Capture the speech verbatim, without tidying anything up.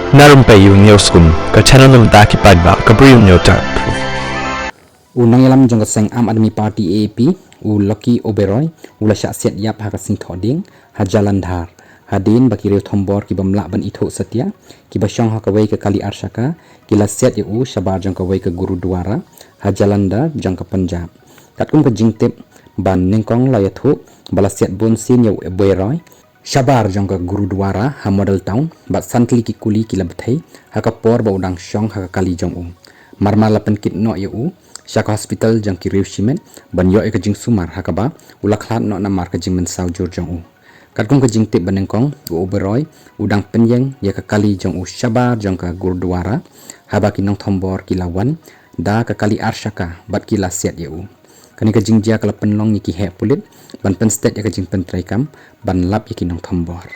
Na Rympei U Hynñiewskum, ka channel na bynta ki paidbah ka Bri U Hynñiewtrep. U nongïalam jong ka seng Aam Aadmi Party, A A P, u Lucky Oberoi, u la shah siat ïap ha ka Sngi Thohdieng ha Jalandhar, hadien ba ki riew thombor ki bym lah ban ithuh satia, ki ba shong ha kawei ka kali arshaka, ki la siat ïa u shabar jong kawei ka Gurudwara ha Jalandhar jong ka Punjab. Katkum ka jingtip ba nyngkong la ïathuh ba la siat bun sien ïa u Oberoi shabar jong ka Gurudwara ha Model Town, bad san tylli ki kuli ki la bthei ha ka por ba u dang shong ha ka kali jong u. Mar mar la pynkit noh ïa u sha ka hospital jong ki riew shimet ban ïoh ïa ka jingsumar, ha kaba u la khlad noh namar ka jingmynsaw jur jong u. Katkum ka jingtip ba nyngkong, u Oberoi u dang pynïeng ïa ka kali jong u shabar jong ka Gurudwara, haba ki nongthombor ki la wan da ka kali arshaka bad ki la siat ïa u. Kane ka jingjia ka la pynlong ïa ki heh pulit ban pynstet ïa ka jingpyntreikam ban lap ïa ki nongthombor.